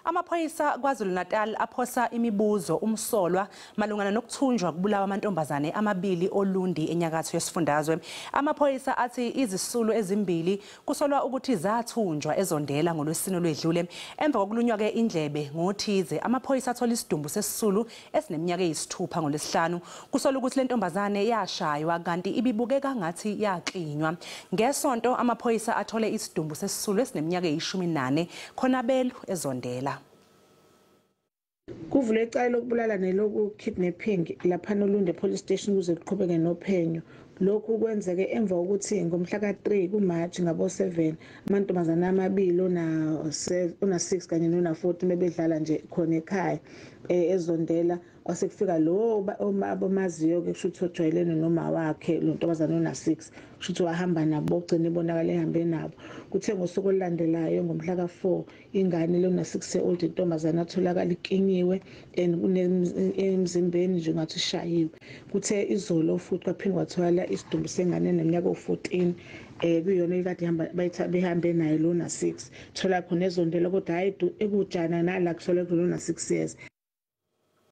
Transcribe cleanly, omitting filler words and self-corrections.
Amaphoyisa KwaZulu-Natal aphosa imibuzo umsolwa malungana nokuthunjwa kubulawa amantombazane amabili oLundi enyakatho yesifundazwe. Amaphoyisa athi izisulu ezimbili kusolwa ukuthi zathunjwa eZondela ngolwesine olwedlule. Emva kokulunywa ke indlebe ngothize, amaphoyisa athola isidumbu sesisulu esineminyaka eyi-6 ngolwesihlanu. Kusolwa ukuthi le ntombazane yashaywa kanti ibibukeka ngathi yaklinywa. Ngesonto amaphoyisa athole isidumbu sesisulu esineminyaka eyi-14 khona belu eZondela. Kuvulwe icala lokubulala neloku-kidnapping laphana oLundi Police Station ukuze kuqhubeke nophenyo. Lokhu kwenzeke emva kokuthi ngomhla ka-3 kuMarch ngabo-7 amantombazane amabili ona-6 kanye nona-14 bebedlala nje khona ekhaya eZondela, kwase kufika lo abamaziyo-ke, kusho ukuthi ojwayelene noma wakhe lo ntombazane ona-6, kusho ukuthi wahamba nabo, ogcina ibonakala ehambe nabo. Kuthe ngosuku olulandelayo ngomhla ka-4 ingane lona 6 year old intombazane atholakala ikinyiwe and emzimbeni nje ngathi ishayiwe. Kuthe izolo futhi kwaphinde kwatholakala isidumbu sengane eneminyaka ewu-14, kuyona ekade ihamba behambe naye lona 6, thola khona eZondela, kodwa hhayi ekujana nala kutholakala lona 6 years.